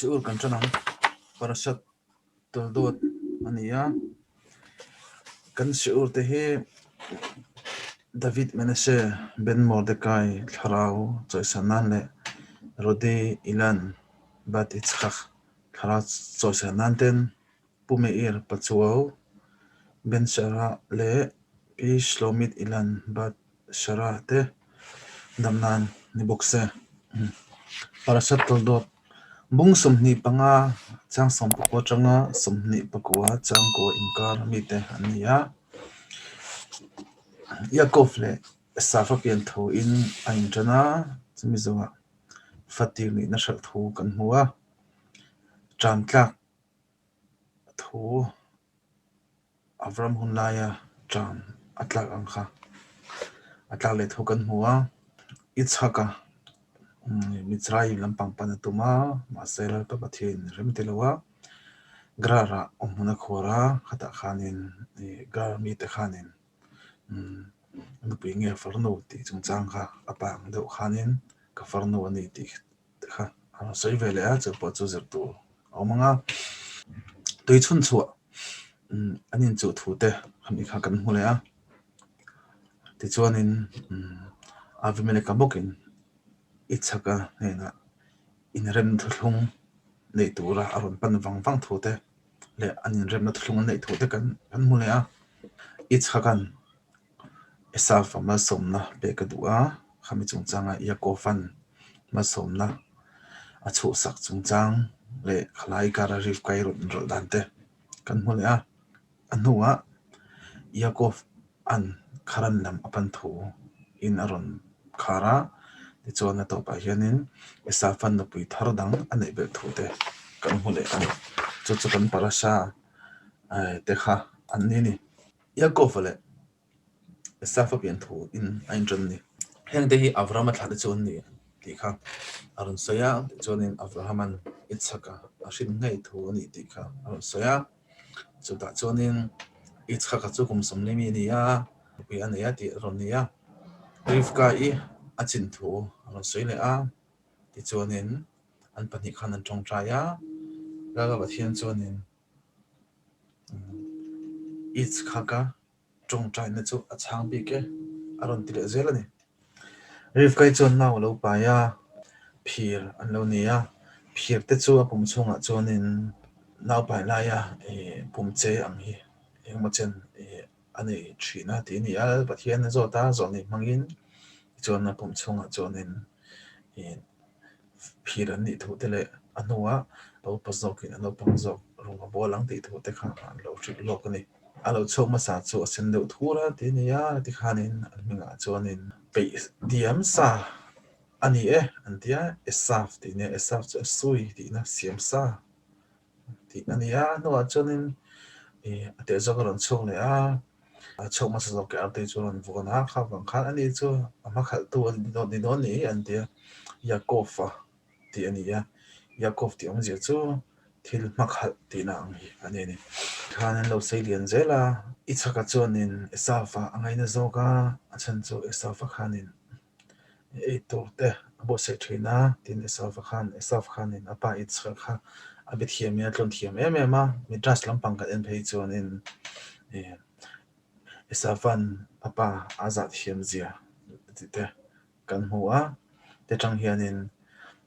Siur kan ṭan ang. Parashat Toldot a ni a, kan siur te hi David Menashe Ben Mordecai thlarau chawisan nan leh Rodi Ilan Bat Yitzchak thlarau chawisan nan ten Pu Meir Pachuau Ben Sarah leh Pi Shlomit Ilan Bat Sarah te dam nan ni bawk se. Parashat Toldot Bung 25 chang 19 atanga 24 chang kua inkar mite an ni a. Yaakov leh Esava pian thu in a inṭan a, chumi zawhah fatir nihna hralh thu kan hmu a. Ṭam tlak thu Avram hun laia ṭam a tlak ang kha a tlak leh thu kan hmu a, Yitzhaka Mitzrayim lampang pan a tum a, mahse Lalpa Pathian rem ti lo a, Gerar-ah awm hmun a khuar a, khatah khanin Gerar mite khanin nupui nge farnu tih chungchang kha a pa ang deuh khanin ka farnu a ni tih te kha a rawn sawi ve leh a, chu pawh chu zir tur a awm ang a. Tui chhun chhuah an inchuh thu te khami kha kan hmu leh a, tichuanin Avimeleka bawkin Ichhaka hnenah inrem thuthlung neih tura a rawn pan vang vang thu te leh an inremna thuthlung an neih thu te kan hmu leh a. Ichhaka'n Esaufa malsawmna pek a duh a, khami chungchanga Yakova'n malsawmna a chhuhsak chungchang leh khalai kara Rivka-i rawn inrawlh dan te kan hmu leh a. A hnuah Yakova'n Kharan lam a pan thu in a rawn khar a, tichuan a tawpah hianin Esaufa'n nupui thar dang a neih belh thu te kan hmu leh a ni. Chu chu kan parasha te kha an ni a ni. Yaakov-a leh Esau-a pian thu in a inṭan a ni. Hengte hi Avraham-a thlahte chu an ni tih kha a rawn sawi a, tichuanin Avraham-a'n Yitzhak-a a hrin ngei thu a ni tih kha a rawn sawi a. Chutah chuanin Yitzhak-a chu kum 40 mi a ni a, nupui a nei a tih a rawn ni a. Rivka-i a chin thu a rawn sawi leh a, tichuanin an pahnih khan an ṭawngṭai a, Lalpa Pathian chuanin Yitzhaka tawngtaina chu a chhang bik e, a rawn ti leh zel a ni. Rivka-i chuan nau a lo pai a, phir an lo nei a, phir te chu a pum chhungah chuanin nau pai laia pum che ang hi engemaw chen a nei thin a tih a ni a, Pathian a zawt a, zawhni hmangin tichuan a pum chhungah chuanin Phir an nih thu te leh a hnuah a upa zawkin a naupang zawk rawng a bawl ang tih thu te kha an lo hrilh lawk a ni. A lo chhuak hmasa chu a sen deuh thur a ti a ni a, tikhanin an hmingah chuanin peih diam sa a ni e an ti a, Esaf tih nia, Esaf chu a sui tihna siam sa tih a ni a, a hnuah chuanin ih a teh zawk a rawn chhuak leh a, a chhuak hmasa zawk ke artui chu a rawn vuan a, kha vang khan ani chu a hma khalhtu a ni dawn ni an ti a, Yaakov-a tih a ni a, Yaakov tih awmzia chu thil hma khalh tihna ang hi a ni a ni. Khan an lo sei lian zel a, Ichhaka chuanin Esauva a ngaina zawk a, a chhan chu Esauva khanin Ei tur te a buatsaih thin a, tin Esauva khan Esau khanin a pa Yitzhak kha a be thiam in a tlawn thiam em em a, Midrash lampang kan en phei chuanin ih Esauva'n a pa a zah thiam zia tih te kan hmu a, te tang hianin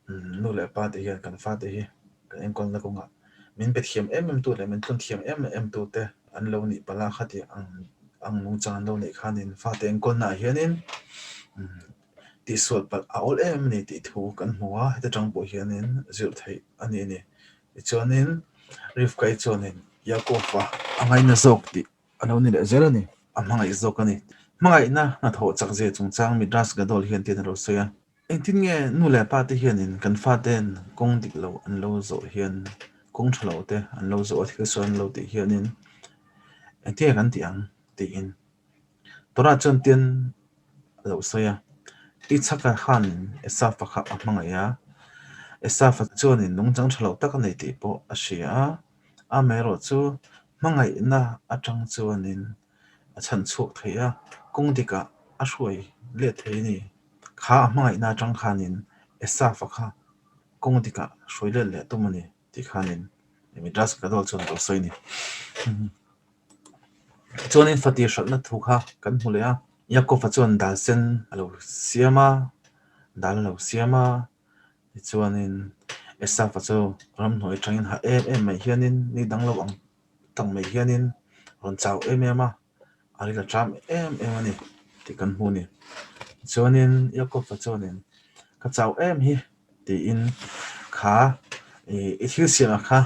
nu leh pa te hian kan fate hi kan enkawlna kawngah min be thiam em em tu leh min tlawn thiam em em tu te an lo nih palh a, khatiang ang ang nungchang an lo neih khanin fate enkawlna ah hianin tihsual palh a awl em a ni tih thu kan hmu a, heta tang pawh hianin zirh theih a ni a ni. Tichuanin Rivka-i chuanin Yaakov-a a ngaina zawk tih a lo ni leh zel a ni, a hmangaih zawk a ni. Hmangaihna hnathawh chak zia chungchang Midrash Gadol hian tian a lo sawi a. Engtin nge nu leh pa te hianin kan fate'n kawng dik lo an lo zawh hian, kawng tha lo te an lo zawh a thil sawi an lo tih hianin engtin nge kan tih ang tiin Torah chuan tian a lo sawi a. Yitzhaka khanin Esauva kha a hmangaih a, Esauva chuanin nungchang tha lo tak a nei tih pawh a hria a, amaherawhchu hmangaihna atang chuanin a chhan chhuak thei a, kawng dikah a hruai let thei a ni. Kha a hmangaihna atang khanin Esauva kha kawng dikah hruai let leh a tum a ni tih khanin Midrash Gadol chuan a lo sawi a ni. Tichuanin fatir hralhna thu kha kan hmu leh a, Yaakov-a chuan dal sen a lo siam a, dal a lo siam a, tichuanin Esau-a chu ramhnuai atangin ha em em mai hianin ni dang lo ang tak mai hianin rawn chau em em a, a ril a ṭam em em a ni tih kan hmu a ni. Tichuanin Yaakov-a chuanin ka chau em hi tiin kha i thil siamah kha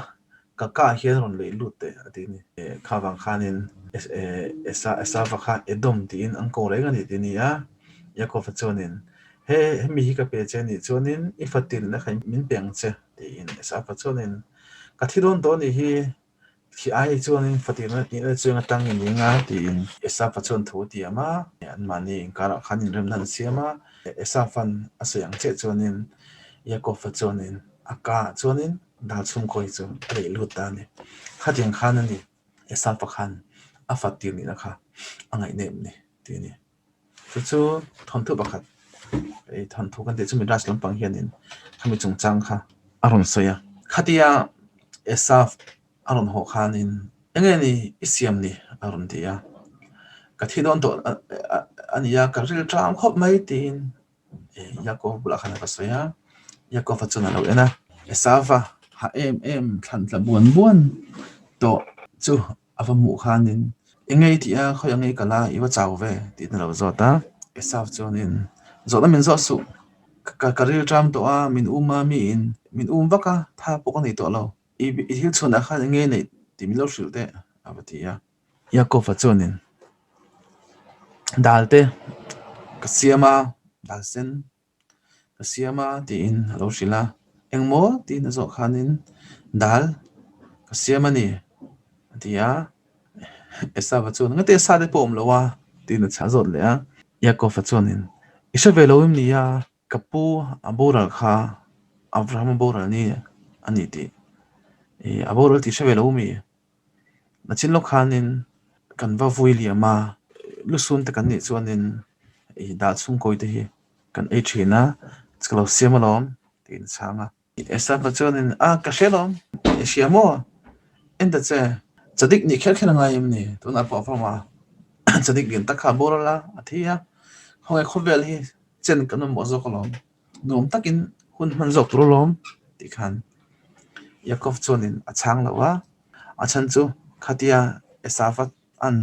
ka kah hian rawn leih lut teh a ti a ni. Kha vang khanin Esava kha Edom tiin an ko reng a ni tih a ni a. Yaakov-a chuanin he hemi hi ka pe che nih chuanin i fatilna kha min pe ang che tiin Esava chuanin ka thi dawn tawh a nih hi Khi ai chuanin fatirna tihna chuang atang i ning a tiin Esapa chuan thu a tiam a, anmahni inkarah khan inremna an siam a. Esapa'n a sawi ang chiah chuanin Yaakov-a chuanin a ka ah chuanin dal chhungkawi chu a leih lut ta a ni. Khatiang khan a ni, Esapa khan a fatir nihna kha a ngaihnep ni tih a ni. Chu chu thawnthu pakhat ei thawnthu kan tih chu Midrash lampang hianin khami chungchang kha a rawn sawi a. Khatia Esau a rawn haw khanin eng nge ni i siam ni a rawn ti a. Ka thi dawn tawh a ni a, ka ril ṭam khawp mai tiin Yaakov bulah khan a va sawi a. Yaakov-a chuan a lo en a, Esau-a ha em em thlan tla buan buan tawh chu A va hmuh khanin, Eng ngei tih a, khawi ang ngei kal a, i va chau ve, tiin a lo zawt a. Esau chuanin, Zawhna min zawh suh, ka ka ril ṭam tawh a, min um a, miin min um vak a, tha pawh ka nei tawh lo. I i thil chhuanah khan eng ngei neih tih min lo hrilh teh, a va ti a. Yaakov-a chuanin, Dal te ka siam a, dal sen Ka siam a tiin a lo hrilh a, engmaw tiin a zawh khanin dal ka siam a ni a ti a, Esava chuan ngati a sa te pawh a awm lo a tiin a chhah zawt leh a, Yaakov-a chuanin i hre ve lo em ni a, ka pu a boral kha Abraham-a boral ni a ni tih ih a boral tih hre ve lo mi? Nachin lawk khanin kan va vui liam a, lusun te kan nih chuanin ih dah chhungkawi te hi kan ei thin a, ka lo siam alawm tiin a chhang a. Esapa chuanin a ka hria alawm, i hria maw? En ta che, chadik nih kher kher a ngai em ni? Tunah pawh a va awm a, chadik lian tak kha a boral a, a thi a, khawnge khawvel hi chen kan mamawh zawk alawm. Nuam takin hun hman zawk tur alawm tih khan Yaakov chuanin a chhang lo a, a chhan chu khatia Esava an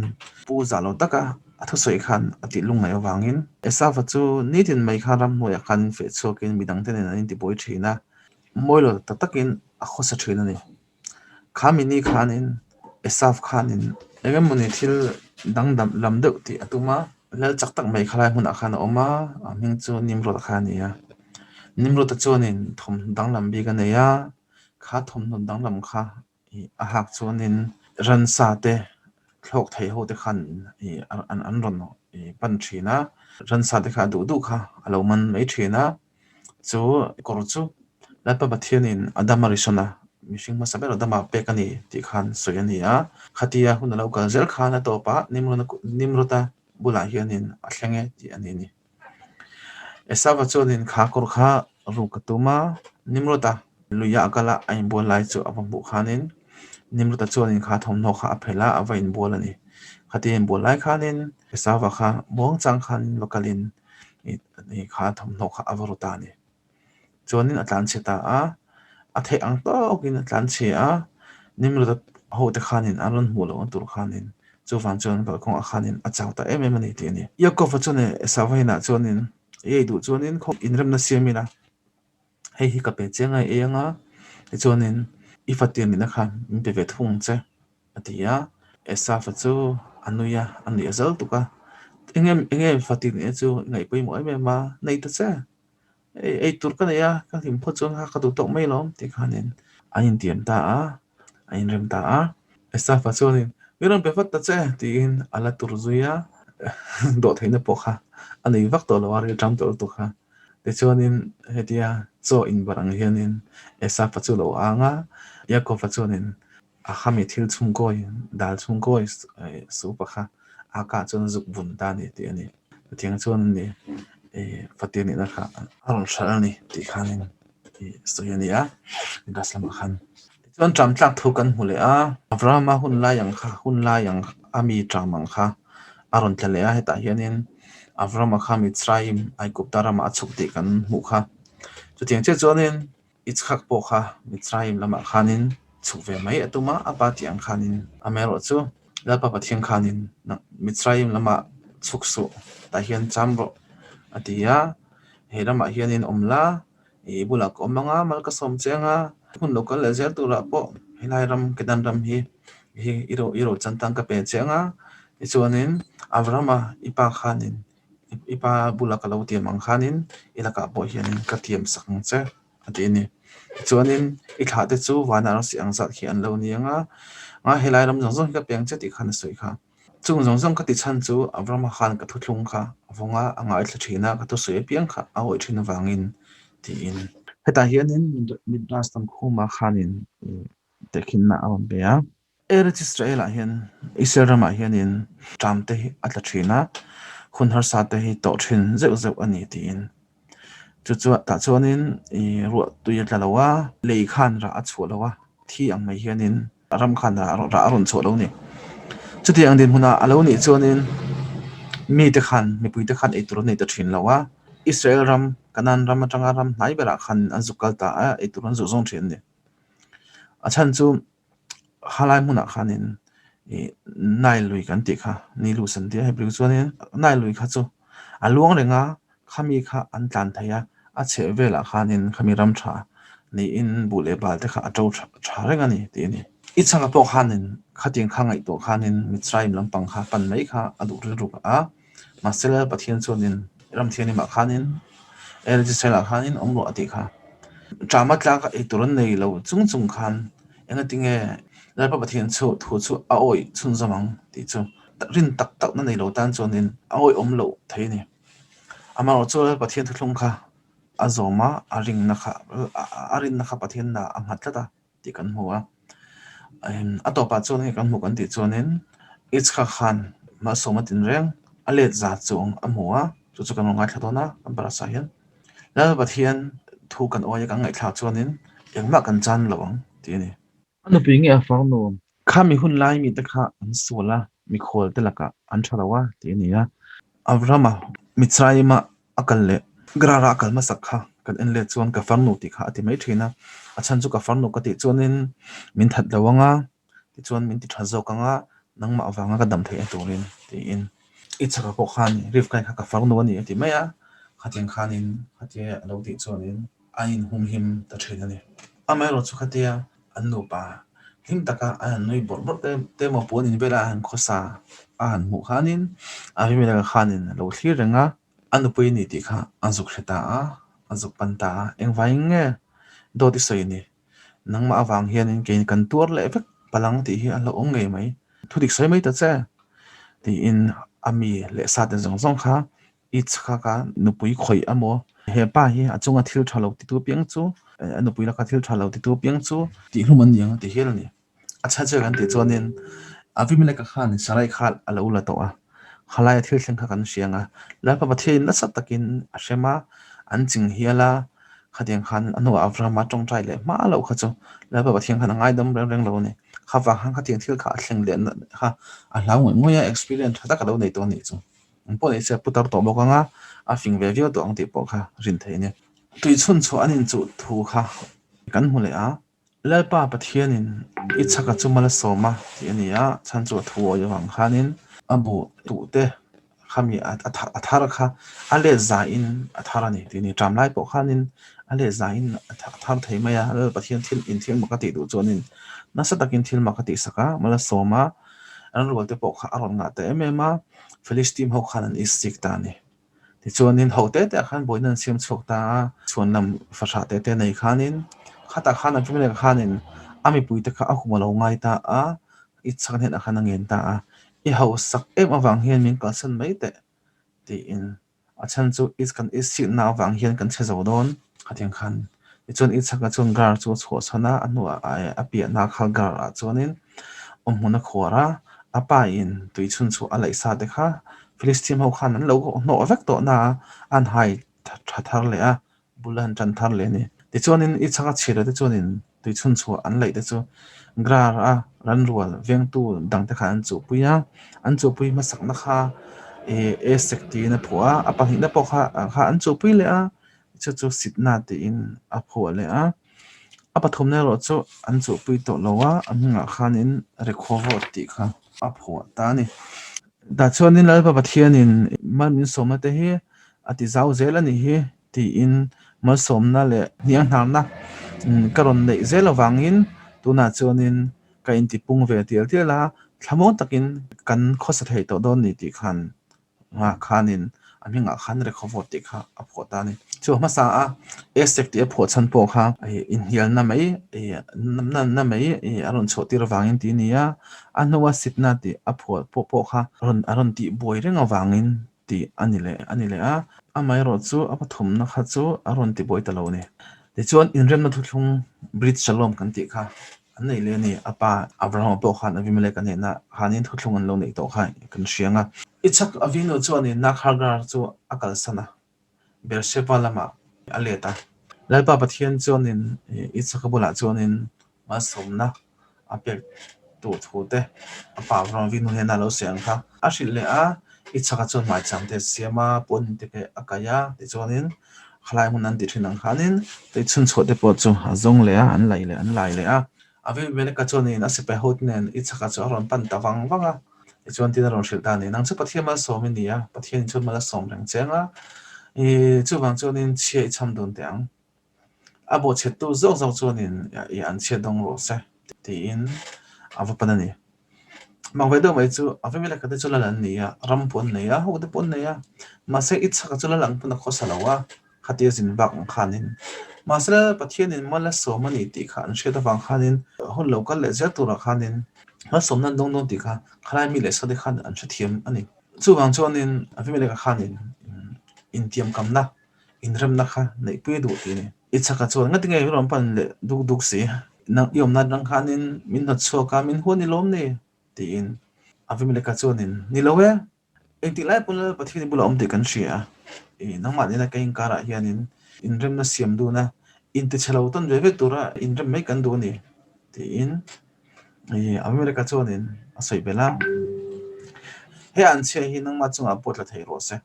pu zah lo taka a thusawi khan a tih lungngaih avangin Esava chu nitin mai khan ramhnuaiah khan feh chhuakin midangte nen an intibuai thin a, mawi lo tak takin a khawsa thin a ni. Kha mini khanin Esau khanin eng emawni thil dangdam lam deuh tih a tum a, lal chak tak mai khalai hmunah khan a awm a, a hming chu Nimrod-a kha a ni a. Nimrod-a chuanin thawmhnaw danglam bik a nei a, kha thawmhnaw danglam kha a hak chuanin ransa te thlawk thei ho te khan an rawn pan thin a, ransa te kha a duh duh kha a lo man mai thin a. Chu kawr chu Lalpa Pathianin Adama risawn a, mihring hmasa ber Adama pek a ni tih khan sawi a ni a. Khatia hun a lo kal zel khan a tawpah Nimrod-a bulah hianin a thleng e tih a ni a ni. Esauva chuanin kha kawr kha ruk a tum a, Nimrod-a luia a kal a, a inbual lai chu a va hmuh khanin Nimrod-a chuanin kha thawmhnaw kha a phelh a, a va inbual a ni. Khatia inbual lai khanin Esauva kha muangchang khanin va kalin kha thawmhnaw kha a va ru ta a ni. Chuanin a tlanchhe ta a, a theih ang tawkin a tlanchhe a, Nimrod-a hote khanin an rawn hmuh lohna tur khanin chuvang chuan kalkawngah khanin a chau ta em em a ni tih a ni. Yaakov-a chuan Esauva inah chuanin i ei duh chuanin khaw inremna siam ila, hei hi ka pe chiang a, i ei anga, tichuanin i fatir nihna kha min pe ve thung ang che. A ti a, Esauva chu a nui a, a nuih a zal tuk a. Enge enge fatir nih chu i ngaih pawimawh em em a, nei ta che. Ei ei tur ka nei a, ka hlim phawt chuan kha ka duh tawk mai lawm tih khanin an intiam ta a, a inrem ta a. Esauva chuanin min rawn pe vat ta che tiin a la tur zui a, dawhtheihna pawh kha a nei vak tawh lo a, rilṭam tawh lutuk kha. Tichuanin hetia chaw inbarh ang hianin Esauva chu a lo ang a, Yaakova chuanin A khami thil chhungkawi, dal chhungkawi supa kha a kah chuan a zuk vun ta a ni tih a ni. Chutiang chuan a ni fatir nihna kha a rawn hralh a ni tih khanin. sawi a ni a, Midrash lamah khan. Tichuan ṭam tlak thu kan hmu leh a, Abrahama hun lai ang kha, hun lai ang a mi ṭam ang kha a rawn tla leh a, hetah hianin Abrahama kha Mitzrayim, Aigupta ramah a chhuk tih kan hmuh kha. Chutiang chiah chuanin Yitzhak pawh kha Mitzrayim lamah khanin chhuk ve mai a tum a, a pa tih ang khanin. Amaherawh chu Lalpa Pathian khanin Mitzrayim lamah chhuk suh, tah hian cham rawh a ti a, he ramah hianin awm la, i bulah ka awm ang a, mal ka sawm che ang a, hun lo kal leh zel turah pawh helai ram Kedan ram hi hi i ro chan tan ka pe che ang a, tichuanin Abrahama i pa khanin I pa bula ka lo tiam ang khanin i lakah pawh hianin ka tiam sak ang che a ti a ni. Tichuanin i thlah te chu vana ram si ang zat khi an lo ni ang a, a helai ram zawng zawng hi ka pe ang che tih khan a sawi kha. Chung zawng zawng ka ti chhan chu Abrahama khan ka thuthlung kha a vawng a, a ngaithla thin a, ka thusawi apiang kha a awih thin avangin tiin. Hetah hianin Midrash Tankhuma khanin tehkhinna a rawn pe a. Eretz Israel-ah hian Israel ramah hianin ṭam te hi a tla ṭhin a, hun harsa te hi tawh ṭhin zeuh zeuh a ni tiin. Chu chuan tah chuanin ih ruah tui a tla lo a, lei khan rah a chhuah lo a, thi ang mai hianin ram khan rah rah a rawn chhuah lo a ni. Chutiang dinhmunah a lo nih chuanin mite khan mipui te khan eitur an nei ta ṭhin lo a, Israel ram Canaan ram aṭanga ram hnai berah khan an zuk kal ta a, eitur an zuh zawng ṭhin a ni. A chhan chu Halai hmunah khanin ih Nile lui kan tih kha Nilus an ti a, Hebrew chuanin Nile lui kha chu a luang reng a, khami kha an tlan thei a, a chheh velah khanin khami ram tha niin buh leh bal te kha a to tha reng a ni tih a ni. I chhaka pawh khanin khatiang kha ngaihtuah khanin Mitzrayim lampang kha pan mai kha a duh rilru a. Mahse Lal Pathian chuanin Ramthianghlimah khanin Eretz Israel-ah khanin awm rawh a tih kha. Ṭama tlaka ei tur an nei lo chung chung khan engatinge Lalpa Pathian chu thu chu a awih chhunzawm ang tih chu rin tak takna nei lo tan chuanin a awih awm loh thei a ni. Amaherawhchu chu Lal Pathian thuthlung kha a zawm a, a rinna kha a rinna kha Pathian a nghat tlat a. tih kan hmu a. A tawpah chuan nge kan hmuh kan tih chuanin Yitzhak khan malsawm a tin reng a let za chuang a hmu a, chu chu kan rawn ngaithla dawn a kan parasa hian. Lal Pathian thu kan awi a kan ngaihthlak chuanin engmah kan chan lo ang tih a ni. A nupui nge a farnu? Khami hun lai mite kha an sual a, mikhual te lakah an tha lo a tih a ni a. Abrahama Mitzrayima a kal leh Gerara a kal hmasak kha kan en let chuan ka farnu tih kha a ti mai thin a, a chhan chu ka farnu ka tih chuanin min that lo ang a, tichuan min ti tha zawk ang a, nangmah avanga ka dam theih a turin tiin i chhaka pawh khan Rivka-i kha ka farnu a ni a ti mai a, khatiang khanin khatia a lo tih chuanin a inhumhim ta thin a ni. Amaherawhchu khatia an nupa hlim taka an han nui bawrh bawrh te te emaw puan in vela a han khawsa a han hmuh khanin Abimelech-a khanin a lo thlir reng a, a nupui a ni tih kha a zuk hre ta a, a zuk pan ta a, engvangin nge dawt i sawi ni, nangmah avang hianin kei kan tuar leh vek palang tih hi a hlauhawm awm ngei mai, thudik sawi mai ta che tiin a mi leh sa te zawng zawng kha I chhak a nupui khawih a maw? He pa hi a chunga thil tha lo titu piang chu, a nupui laka thil tha lo titu piang chu tihhlum an ni ang a ti hial a ni. A chha che kan tih chuanin Abimeleka khan Sarai kha a lo la tawh a, khalaia thil thleng kha kan hria ang a, Lalpa Pathianin nasa takin a hrem a, an ching hial a, khatiang khan a hnuah Abrahama tawngtai leh hma loh kha chu Lalpa Pathian khan a ngaidam reng reng lo a ni. Kha vang khan khatiang thil kha a thleng leh kha a hlau ngawih ngawih a, experience tha tak a lo nei tawh a nih chu. An pawh nei se a putar tawh bawk ang a, a fing ve viau tawh ang tih pawh kha rin theih a ni. Tui chhun chhuah an inchuh thu kha kan hmu leh a, Lalpa Pathianin i chhaka chu mal a sawm a tih a ni a, chhan chu a thu awih avang khanin a buh tuh te khami a thar kha a let zain a thar a ni tih a ni. Ṭam lai pawh khanin a let zain a thar thei mai a, Lal Pathian thil in thil mak a tih duh chuanin nasa takin thil mak a tihsak a, mal a sawm a, an rual te pawh kha a rawn ngah ta em em a. Philistine ho khan an isik ta a ni. Tichuanin ho te te ah khan buaina an siam chhuak ta a, chhuan lam fahrah te te nei khanin khatah khan Abimelech khanin a mipui te kha a hum a lo ngai ta a, i chhak hnenah khan a ngen ta a, i hausak em avang hian min kalsan mai teh tiin. A chhan chu is kan isitna avang hian kan chhe zo dawn. Khatiang khan tichuan Isaka chuan Gar chu a chhuahchhan a, a hnuah a piahna kha Gar ah chuanin awmhmun a khuar a, a pa in tui chhun chhuah a laih sa te kha Philistine ho khan an lo hnawh vek tawh na a, an hai tha thar leh a, bul a han tan thar leh a ni. Tichuanin i chhaka chhira te chuanin tui chhunchhuah an laih te chu Grar a ranrual vengtu dangte khan an chuhpui a, an chuhpui hmasakna kha Esek tiin a phuah a, a pahnihna pawh kha kha an chuhpui leh a, chu chu Sitna tiin a phuah leh a. A pathumna erawh chu an chuhpui tawh lo a, a hmingah khanin Rekhovot tih kha a phuah ta a ni. Tah chuanin Lalpa Pathianin mal min sawmna te hi a ti zau zel a nih hi tiin malsawmna leh hnianghnarna ka rawn neih zel avangin tunah chuanin ka intipung ve tial tial a, thlamuang takin kan khawsa thei tawh dawn ni tih khan Nghah khanin a hmingah khan Rekhovot tih kha a phuah ta a ni. Chu a hmasa a Esek tih a phuah chhan pawh kha inhnialna mai na mai a rawn chhuah tir avangin tih a ni a, a hnua Sitna tih a phuah pawh pawh kha a rawn tih buai reng avangin tih a ni leh a ni leh a, amaherawh chu a pathumna kha chu a rawn ti buai ta lo a ni. Tichuan inremna thuthlung Brit Shalom kan tih kha An nei leh a ni. A pa Abrahama pawh khan Abimeleka hnenah khanin thuthlung an lo neih tawh kha kan hria ang a. Ichak Avinu chuanin Nakhargar chu a kalsan a, Beersheba lamah a let a. Lalpa Pathian chuanin Ichaka bulah chuanin malsawmna a pek tur thu te a pa Abrahama Avinu hnenah a lo sawi ang kha a hrilh leh a. Ichaka chuan hmaicham te a siam a, puan te a kaih a, tichuanin Khalai hmun an ti thin ang khanin tui chhunchhuah te pawh chu a zawng leh a, an laih leh an lai leh a. Abimeleka chuanin a sipai hote nen Isaka chu a rawn pan ta vang vang a, tichuan tin a rawn hrilh ta a ni, Nang chu Pathian malsawm i ni a, Pathianin chuan mal a sawm reng che ang a, i chuvang chuanin chhia i chham dun teh ang. A bawhchhettu zawk zawk chuanin i an chhiat dawng rawh se, tiin a va pan a ni. Mak ve deuh mai chu Abimeleka te chu lal an ni a, ram pawh an nei a, ho te pawh an nei a, mahse Isaka chu lal ang pawn a khawsa lo a, khatia zin vak ang khanin. Mahse Pathianin mal a sawm a ni tih kha an hriat avang khanin hun lo kal leh zel turah khanin malsawmna an dawng dawn tih kha khalai mi leh sate khan an hrethiam a ni. Chuvang chuanin Abimeleka khanin intiamkamna Inremna kha neihpui a duh tih a ni. I chhakah chuan ngati nge i rawn pan leh duk duk si? Nang i awmna atang khanin min hnawt chhuak a, min huan i lawm ni? tiin Avimeleka chuanin, Ni lo e, engtik lai pawn Lal Pathian i bulah awm tih kan hria a, i nangmah nena ka inkarah hianin inremna siam dun a, intichhe lo tawn ve ve tura inrem mai kan duh a ni, tiin Avimeleka chuanin a sawi belh a. He anchhia hi nangmah chungah pawh tla thei rawh se.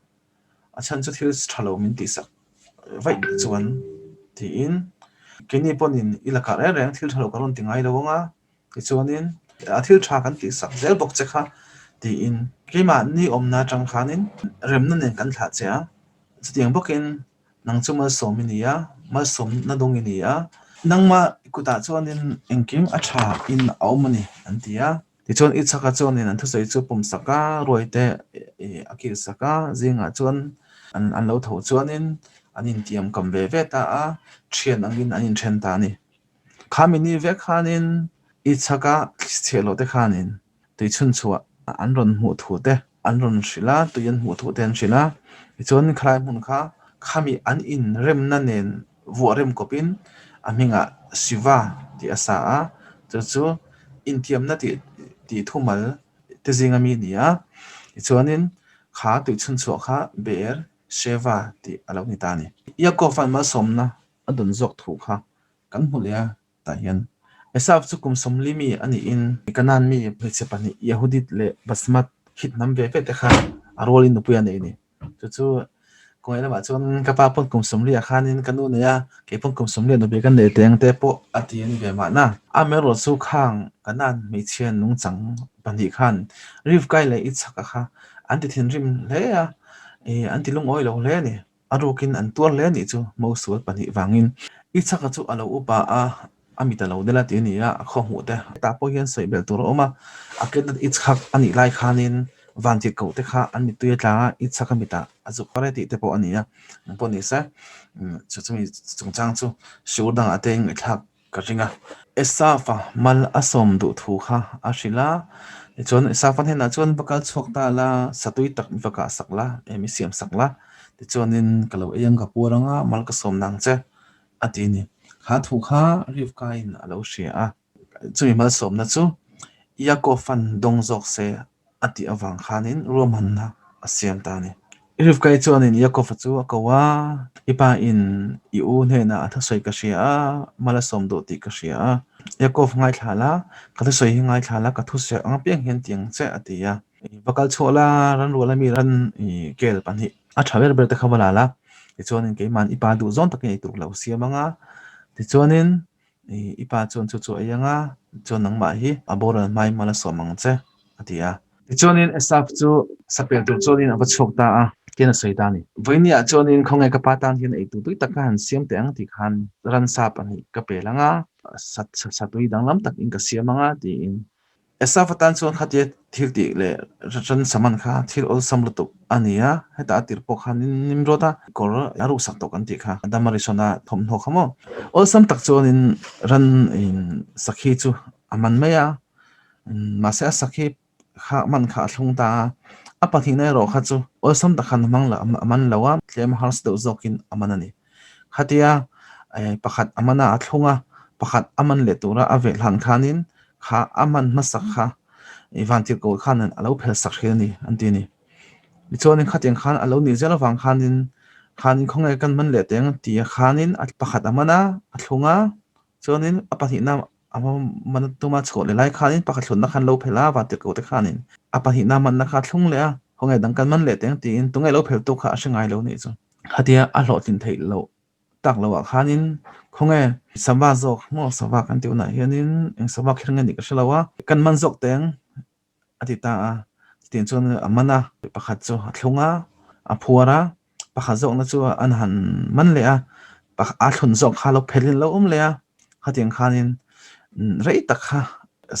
A chhan chu thil tha lo min tihsak vaih chuan tiin keini pawhin i lakah reng reng thil tha lo ka rawn ti ngai lo ang a, tichuanin a thil tha kan tihsak zel bawk che kha tiin keimahni awmna atang khanin remna nen kan thlah che a, chutiang bawkin nang chu malsawm i ni a, malsawmna dawng i ni a, nangmah kutah chuanin engkim a tha in a awm a ni an ti a. Tichuan Ichhaka chuanin an thusawi chu pawm sak a, ruaite a kil sak a, zingah chuan an lo tho chuanin an intiam kam ve ve ta a, thian angin an inthen ta a ni. Khami ni vek khanin Ichhaka chhiahloh te khanin tui chhunchhuah an rawn hmuh thu te an rawn hrilh a, tui an hmuh thu te an hrilh a, tichuan khalai hmun kha khami an inremna nen vuah rem kawpin a hmingah Shiva tih a sa a, chu chu intiamna tih tih thumal te zinga mi a ni a, tichuanin kha tui chhunchhuah kha Beer Sheva tih a lo ni ta a ni. Yaakov-a'n malsawmna a dawn zawk thu kha kan hmu leh a, tah hian Esav chu kum 40 mi a niin Kanaan mi hmeichhe pahnih Yehudit leh Basmat hit hnam ve ve te kha a rualin nupui a nei a ni. Chu chu kawngei lamah chuan ka pa pawn kum 40 ah khanin ka nu nei a, kei pawn kum 40 ah nupui ka nei teng te pawh a ti a ni ve mahna. Amaherawh chu khang Kanaan hmeichhia nungchang pahnih khan Rivkai leh Ichhaka kha an ti thinrim hle a, an ti lungawi lo hle a ni. A rukin an tuar hle anih chu Mosual pahnih vangin. Ichhaka chu a lo upa a, a mit a lo del a ti a ni a, a khaw hmuh te. Hetah pawh hian sawi belh tur a awm a, a kenat Ichhak a nih lai khanin vantir koh te kha an mittui a tla a, Ichhaka mitah a zuk far e tih te pawh a ni a, eng pawh ni se, chu chumi chungchang chu siur dangah te ngaihthlak Ka ring a. Esafa mal a sawm duh thu kha a hrilh a, tichuan Esafa hnenah chuan va kal chhuak ta la, satui tak mi va kah sak la, em i siam sak la, tichuanin ka lo ei ang ka puar ang a, mal ka sawm nang che, a ti a ni. Kha thu kha Rivka-in a lo hria a, chumi malsawmna chu Yaakov-a'n dawng zawk se a tih avang khanin ruahmanna a siam ta a ni. Rivka-i chuanin Yaakov-a chu a ko a, I pa in i u hnenah a thusawi ka hria a, mal a sawm duh tih ka hria a. Yaakov ngaithla la, ka thusawi hi ngaithla la, ka thusawi ang apiang hian ti ang che, a ti a. Va kal chhuah la, ranruala mi ran kel pahnih a tha ber ber te kha va la la, tichuanin keima'n i pa duh zawng takin ei tur lo siam ang a, tichuanin I pa chuan chu chu a ei ang a, chuan nangmah hi a boral hmain mal a sawm ang che, a ti a. Tichuanin Esau chu sapel tur chuanin a va chhuak ta a, tian a sawi ta a ni. Vawinia chuanin khawnge ka pa tan hian eitur tui tak ka han siam teh ang tih khan ransa pahnih ka pel ang a, satui danglam takin ka siam ang a, tiin. Esau atan chuan khatia thil tih leh ransa man kha thil awlsam lutuk a ni a, hetah a tir pawh khan Nimrod-a kawr a ruksak tawh kan tih kha, Adama Rishona thawmhnaw kha maw. Awlsam tak chuanin ran sakhi chu a man mai a, mahse a sakhi kha man kha a thlung ta a, a pahnihna erawh kha chu awlsam tak khan a man lo a, tlem harsa deuh zawkin a man a ni. Khatia pakhat a man a, a thlung a, pakhat a man leh tura a veh hlan khanin kha a man hmasak kha i vantirhkoh khan a lo phel sak hrin a ni an ti a ni. Tichuanin khatiang khan a lo nih zel avang khanin khanin khawnge kan man leh teng tia khanin a pakhat a man a, a thlung a, chuanin a pahnihna a man tuma chhuah leh lai khanin pakhat thlunna khan lo phel a, vantirhkoh te khanin a pahnihna manna kha a thlung leh a, khawnge dang kan man leh teng tiin tunge lo phel tu kha a hre ngai lo nih chu. Khatia a hlawhtlin theih loh tak loh ah khanin khawnge sava zawk maw sava kan tih hunah hianin eng sava kher nge nih ka hre lo a, kan man zawk teng a ti ta a, chutiang chuan a man a, pakhat chu a thlung a, a phuar a, pakhat zawkna chu an han man leh a, a thlun zawk kha lo phelhin a lo awm leh a, khatiang khanin rei tak kha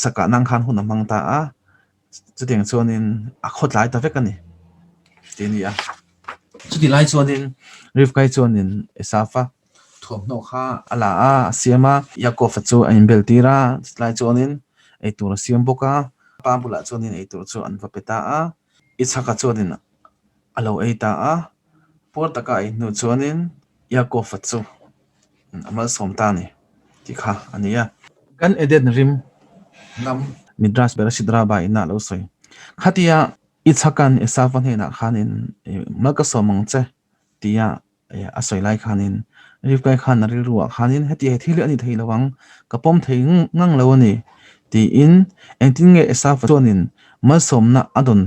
sakah nan khan hun a hmang ta a. Chutiang chuanin a khawtlai ta vek a ni tih a ni a. Chuti lai chuanin Rivkai chuanin Esafa thuamhnaw kha a la a, a siam a, Yaakov-a chu a inbel tir a, chutilai chuanin eitur a siam bawk a, pa bulah chuanin eitur chu an va pe ta a. Isaka chuanin a lo ei ta a, puar taka a ei hnu chuanin Yaakov-a chu A malsawm ta a ni tih kha a ni a. Kan Eden rim lam Midrash Bereshit Rabbah ina a lo sawi. Khatia Ichhakan Esauva hnenah khanin mal ka sawm ang che tia a sawi lai khanin Rivkai khan a rilruah khanin heti he thil hi a ni thei lo ang, ka pawm thei ngang lo a ni tiin engtin nge Esauva chuanin malsawmna a dawn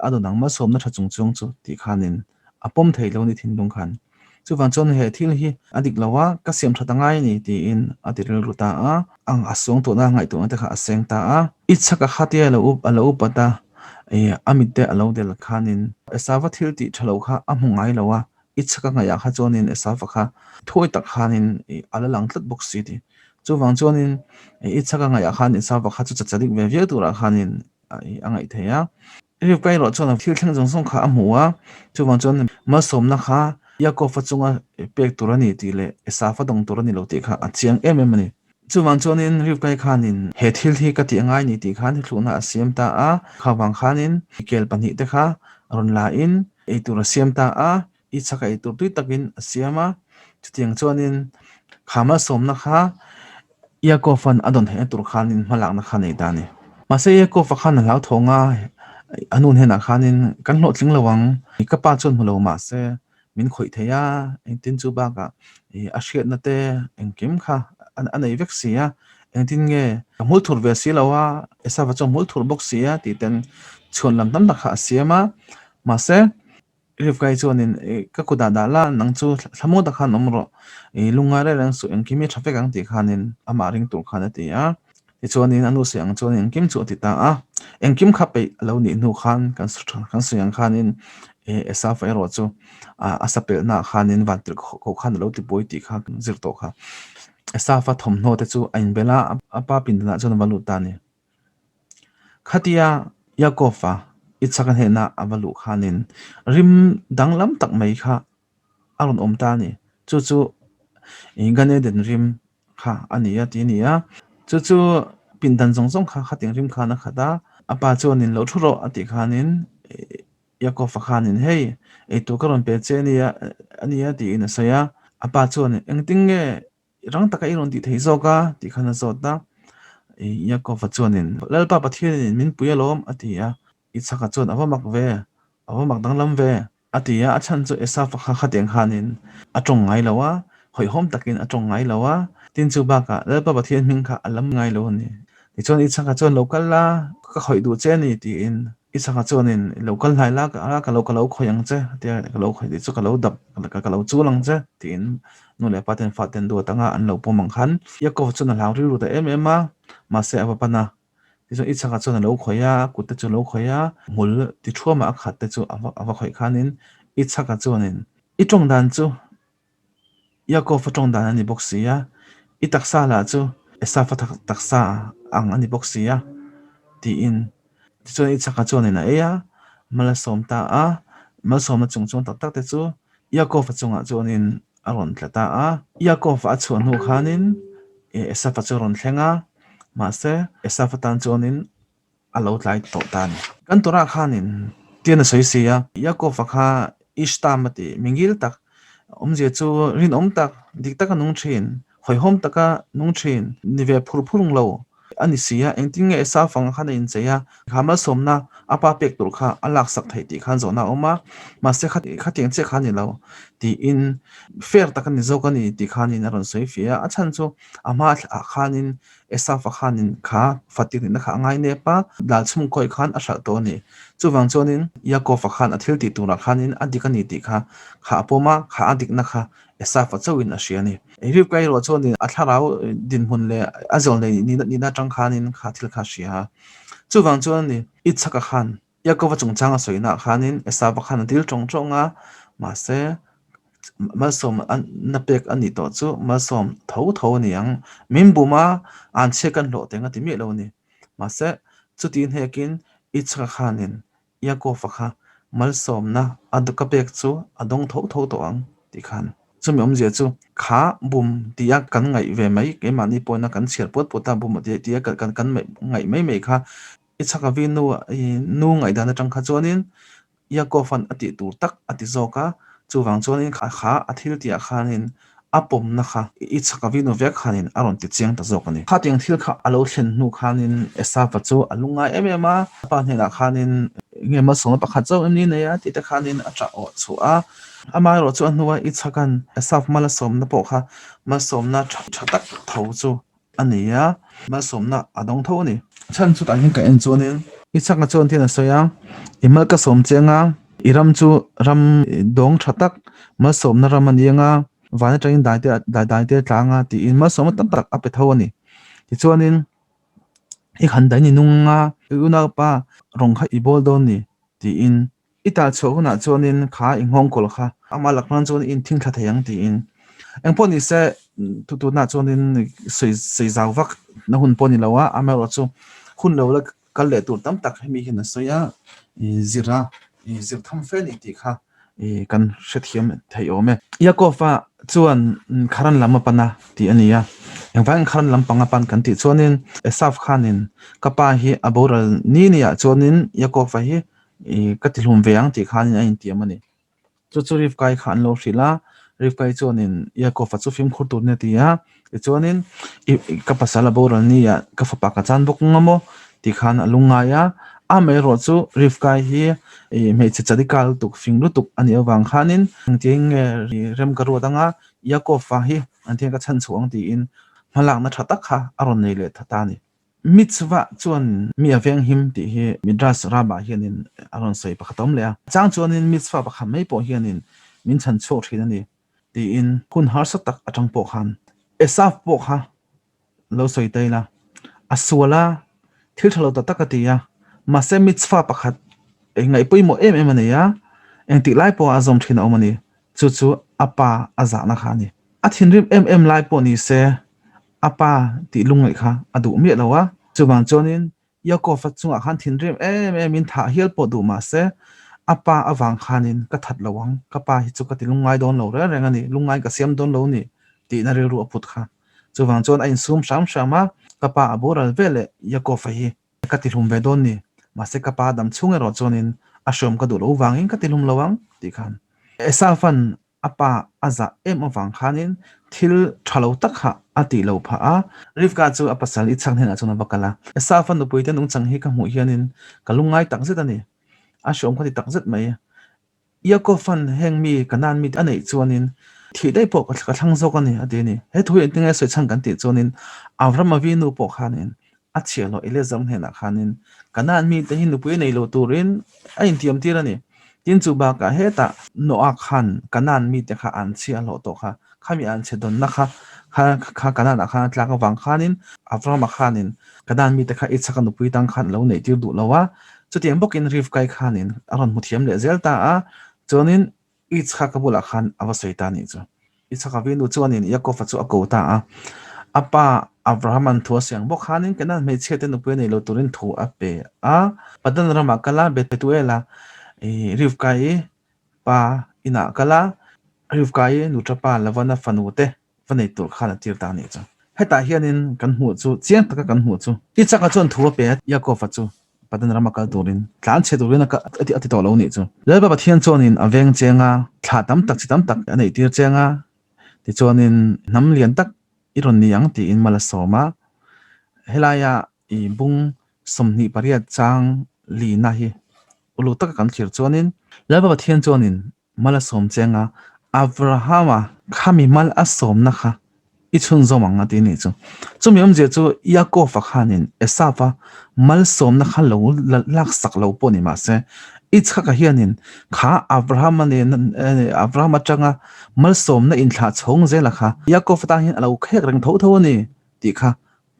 a dawn ang malsawmna tha chung chuang chu tih khanin a pawm thei lo ni thinlung khan. Chuvang chuan he thil hi a dik lo a, ka siam that a ngai a ni tiin a ti rilru ta a, a suang tawhna ngaihtuahna te kha a seng ta a. I chhak a khatia a lo up a lo upat a, ih a mit te a lo del khanin Esauva thil tih tha lo kha a hmu ngai lo a, i chhak a ngaihah kha chuanin Esauva kha thuai tak khanin ih a la lang tlat bawk si ti. Chuvang chuanin i chhak a ngaihah khan Esauva kha chu chacha dik ve viau turah khanin a ngaih thei a. Rivka erawh chuan a thil thleng zawng zawng kha a hmu a, chuvang chuan malsawmna kha Yaakov-a chunga pek tur a ni tih leh Esau-a dawng tur a ni lo tih kha a chiang em em a ni. Chuvang chuanin Rivka-i khanin he thil hi ka tih a ngai ni tih khan thluhna a siam ta a, kha vang khanin kel pahnih te kha rawn la in eitur a siam ta a, I chhak ei tur tui takin a siam a, chutiang chuanin kha malsawmna kha Yaakov-a'n a dawn theihna tur khanin hmalakna kha a nei ta a ni. Mahse Yaakov-a khan a hlauthawng a, a nu hnenah khanin kan hlawhtling lo ang, ka pa chuan hmu lo mahse min khawih thei a, engtin chu bakah a hriatna te engkim kha a nei vek si a, engtin nge ka hmul thur ve si lo a, Esava chu a hmul thur bawk si a tih ten chhuan lam tam tak kha a siam a, mahse Rivkai chuanin, Ka kutah dah la, nang chu thlamuh tak khan awm rawh. I lungngai reng reng suh, engkim hi tha vek ang tih khanin amah ring tur khan a ti a. Tichuanin a nu sawi ang chuan engkim chu a ti ta a. Engkim kha peih a lo nih hnu khan kan kan sawi ang khanin Esauva erawh chu a sapelhnaah khanin vantirhkoh khan a lo ti buai tih kha kan zir tawh kha. Esauva thawmhnaw te chu a inbel a, a pa pindanah chuan a va lut ta a ni. Khatia Yaakov-a Isaka hnena a va luh khanin rim danglam tak mai kha a rawn awm ta a ni. Chu chu Gan Eden rim kha a ni a ti a ni a. Chu chu pindan zawng zawng kha khatiang rim khan a khat a. A pa chuanin lo thu rawh a tih khanin Yaakov-a khanin hei eitur ka rawn pe che a nia a nia tiin a sawi a. A pa chuanin engtin nge I rang taka i rawn tih thei zawk a tih khan a zawt a. Yaakov-a chuanin, Lalpa Pathianin min pui alawm a ti a. Isaka chuan, A va mak ve, a va mak danglam ve. A ti a, a chhan chu Esauva kha khatiang khanin a tawng ngai lo a, hawihhawm takin a tawng ngai lo a, tin chu bakah Lalpa Pathian hming kha a lam ngai lo a ni. Tichuan Isaka chuan lo kal la, ka khawih duh che a ni tiin Isaka chuanin lo kal hlai la, ka lo ka lo khawih ang che a ti a, ka lo khawih tih chu ka lo dap, ka lo chul ang che tiin nu leh pa ten faten duat anga an lo pawm ang khan Yaakov chuan a hlau rilru ta em em a, mahse a va pan a. Tichuan Isaka chuan a lo khawih a, a kut te chu a lo khawih a, hmul ti thuama a khat te chu a va a va khawih khanin Isaka chuanin i tawng dan chu Yaakov-a tawng dan a ni bawk si a, i taksa lah chu Esau-a taksa ang a ni bawk si a, tiin. Tichuan Isaka chuanin a ei a, mal a sawm ta a, malsawmna chung chuang tak tak te chu Yaakov-a chungah chuanin a rawn tla ta a. Yaakov-a a chhuah hnu khanin Esau-a chu a rawn thleng a, mahse Esau-a tan chuanin a lo tlai tawh ta a ni. Kan Torah khanin tian a sawi si a, Yaakov-a kha Ishtam a ti, mingil tak, awmzia chu rinawm tak, dik taka nung thin, hawihhawm taka nung thin, ni ve phur phur lo a ni si a, engtin nge Esau fang khan a inchei a, kha malsawmna a pa pek tur kha a laksak theih tih khan zawhna a awm a, mahse khatiang chiah kha a ni lo tiin fair tak a ni zawk a ni tih khanin a rawn sawi fiah a, a chhan chu a hma ah khanin Esauva khanin kha fatir nihna kha a ngai nep a, dal chhung kawih khan a hralh tawh a ni. Chuvang chuanin Yaakova khan a thil tih turah khanin a dik a ni tih kha kha a pawm a, kha a dikna kha Esauva chauhin a hria a ni. Rivka erawh chuanin a thlarau dinhmun leh a zawl nei nihna atang khanin kha thil kha a hria a. Chuvang chuan a ni, Ichhaka khan Yaakova chungchang a sawinaah khanin Esauva khan a dil tawng tawng a, mahse malsawm na pek a nih tawh chu malsawm tho tho a ni ang. Min bum a, an chhiat kan hlawh teng a ti miah lo a ni. Mahse chuti hnekin Ichhaka khanin Yaakova kha malsawmna a ka pek chu a dawng tho tho tawh ang tih khan. Chumi awmzia chu kha bum tia kan ngaih ve mai, keimahni pawina kan chhiar puat puat a, bum tia kan ngaih mai mai kha I chhak a vi nu i nu ngaihdan atang kha chuanin Yaakov-a'n a tih tur tak a ti zawk a, chuvang chuanin kha kha a thil tihah khanin a pawmna kha i chhak a vi nu vek khanin a rawn ti chiang ta zawk a ni. Khatiang thil kha a lo thlen hnu khanin Esauva chu a lungngai em em a, a pa hnenah khanin nge malsawmna pakhat chauh em ni nei a tih te khanin a ṭah awh chhuah a. Amaherawh chu a hnua i chhaka'n Esauv malsawmna pawh kha malsawmna ṭha tak tho chu a nei a, malsawmna a dawng tho a ni. Chhan chutah hian ka en chuanin i chakna chuan thian a sawi a, i mal ka sawm che anga i ram chu ram dawng tha tak malsawmna ram a ni anga van atangin dai te dai dai te a tla anga tiin malsawmna tam tak a pe tho a ni. Tichuanin i han daih ni nung anga i unaupa rawng kha i bawl dawn ni tiin I tal chhuah hunah chuanin kha i nghawng kawl kha amah lak nan chuan i inthing thla thei ang tiin. Engpawh ni se tutunah chuanin sawi sawi zau vak na hun pawh a ni lo a, amaherawhchu hun lo la kal leh tur tam tak hemi hian a sawi a, i zir a, i zir tham fe a ni tih kha i kan hrethiam thei awm e. Yaakov-a chuan Kharan lam a pan a tih a ni a, engvangin Kharan lam pang a pan kan tih chuanin Esav khanin ka pa hi a boral ni niah chuanin Yaakov-a hi I ka ti hlum ve ang tih khanin a intiam a ni. Chu chu Rivkai kha an lo hrilh a, Rivkai chuanin Yaakov-a chu fimkhur turin a ti a, tichuanin i ka pasal a boral nia ka fapa ka chan bawk ang maw tih khan a lungngai a, amaherawh chu Rivkai hi i hmeichhe chadika lutuk fing lutuk a nih avang khanin engtiang nge rem ka ruat anga Yaakov-a hi engtiang ka chhan chhuah ang tiin hmalakna tha tak kha a rawn nei leh ta ta a ni. Mitzvah chuan mi a venghim tih hi Midrash Rabbah hianin a rawn sawi pakhat a awm leh a. Chang chuanin mitzvah pakhat mai pawh hianin min chhan chhuak thin a ni tiin hun harsa tak atang pawh khan Esav pawh kha lo sawi ta ila, a sual a, thil tha lo tak tak a ti a, mahse mitzvah pakhat ngaih pawimawh em em a nei a, engtik lai pawha a zawm thin a awm a ni. Chu chu a pa a zahna kha a ni. A thinrim em em lai pawh ni se A pa tih lungngaih kha a duh miah lo a, chuvang chuanin Yaakov-a chungah khan thinrim em emin thah hial pawh duh mah se, a pa avang khanin ka that lo ang, ka pa hi chu ka ti lungngai dawn lo reng reng a ni, lungngai ka siam dawn lo ni tihna rilru a put kha. Chuvang chuan a insum hram hram a, ka pa a boral veleh Yaakov-a hi ka ti hlum ve dawn ni, mahse ka pa dam chhung erawh chuanin a hreawm ka duh lo vangin ka ti hlum lo ang tih khan Esau-a'n A pa a zah em avang khanin thil tha lo tak kha a tih lo phah a. Rivka chu a pasal Ichhak hnenah chuan a va kal a. Esauva nupuite nungchang hi ka hmuh hianin ka lungngai tak zet a ni. A hreawm ka ti tak zet mai. Yaakov-a'n heng mi Kanaan mite a neih chuanin thih daih pawh ka thlang zawk a ni, a ti a ni. He thu hi engtin nge sawi chhan kan tih chuanin Avraham-a vinu pawh khanin a chhiahhlawh Eliezer hnenah khanin Kanaan mite hi nupui nei lo turin a intiam tir a ni. Tin, chu bakah hetah Noah khan Kanaan mite kha an chhiahhlawh tawh kha, khami an chhe dawnna kha kha Kanaan-ah khan a tlak avang khanin Avraham-a khanin Kanaan mite kha Isaka nupui tang khan a lo neih tir duh lo a, Chutiang bawkin Rivkai khanin a rawn hmu thiam leh zel ta a, chuanin Yitzhaka bulah khan a va sawi ta a nih chu. Yitzhaka vinu chuanin Yaakova chu a ko ta a, a pa Abrahama'n thu a siang bawk khanin Canaan hmeichhiate nupui a nei lo turin thu a pe a. Padan ramah kal a, Bethuela i Rivkai pa inah kal a, Rivkai nuṭa pa Lavana fanu te va nei tur khan a tir ta a nih chu. Hetah hianin kan hmuh chu, chiang taka kan hmuh chu, Isaka chuan thu a pe a, Yaakova chu Padan rama kal turin, tlan chhe turin a a ti tawh lo nih chu. Lalpa Pathian chuanin a veng cheng a, thla tam tak chi tam tak a neih tir cheng a, tichuanin hnam lian tak i rawn ni ang tiin mal a sawm a. Helaia i bung 28 chang lina hi uluk taka kan thlir chuanin Lalpa Pathian chuanin Mal a sawm cheng a, Abrahama khami mal a sawmna kha i chhunzawm ang a ti nih chu. Chumi awmzia chu Yaakov-a khanin Esau-a malsawmna kha lo laksak lo pawh ni mahse, Yitzhak-a hianin kha Abrahama nen Abraham atanga malsawmna inthlah chhawng zela kha Yaakov-a tan hian a lo khek reng tho tho a ni tih kha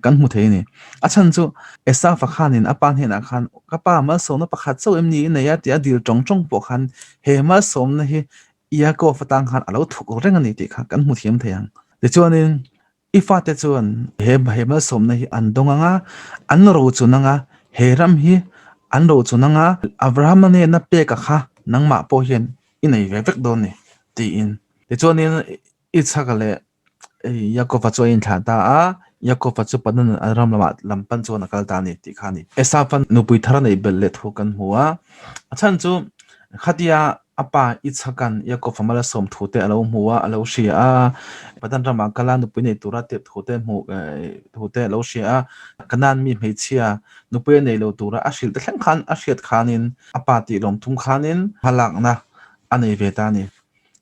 Kan hmu thei a ni. A chhan chu Esaufa khanin a pa hnenah khan, Ka pa, malsawmna pakhat chauh em ni i nei a? tia dil tawng tawng pawh khan he malsawmna hi Yaakov atang khan a lo thuk reng a ni tih kha kan hmu thiam thei ang. Tichuanin, i fate chuan he he malsawmna hi an dawng ang a, an rochun ang a, he ram hi an rochun ang a, Abrahama nena peka kha nangmah pawh hian i nei ve vek dawn ni, tiin. Tichuanin, Isaka leh Yaakova chu a inthlah ta a, Yaakova chu Padan ram lamah lam pan chuan a kal ta a ni tih kha a ni. Esauva nupui thar a neih belh leh thu kan hmu a, a chhan chu khatia a pa Isaac-a'n Yaakova mal a sawm thu te a lo hmu a, a lo hria a, Padan ramah kal a nupui nei tura tirh thu te hmuh thu te a lo hria a, Kanaan mi hmeichhia nupui a nei lo tura a hrilh te thleng khan a hriat khanin a pa tih lawm thum khanin hmalakna a nei ve ta a ni.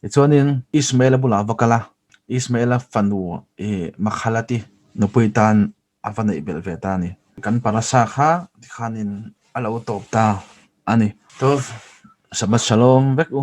Tichuanin Ishmaela bulah a va kal a, Ishmaela fanu i Makhalati nupui tan a va neih belh ve ta a ni. Kan parasa kha tikhanin a lo tawp ta a ni. Tov, Shabbat Shalom vek u.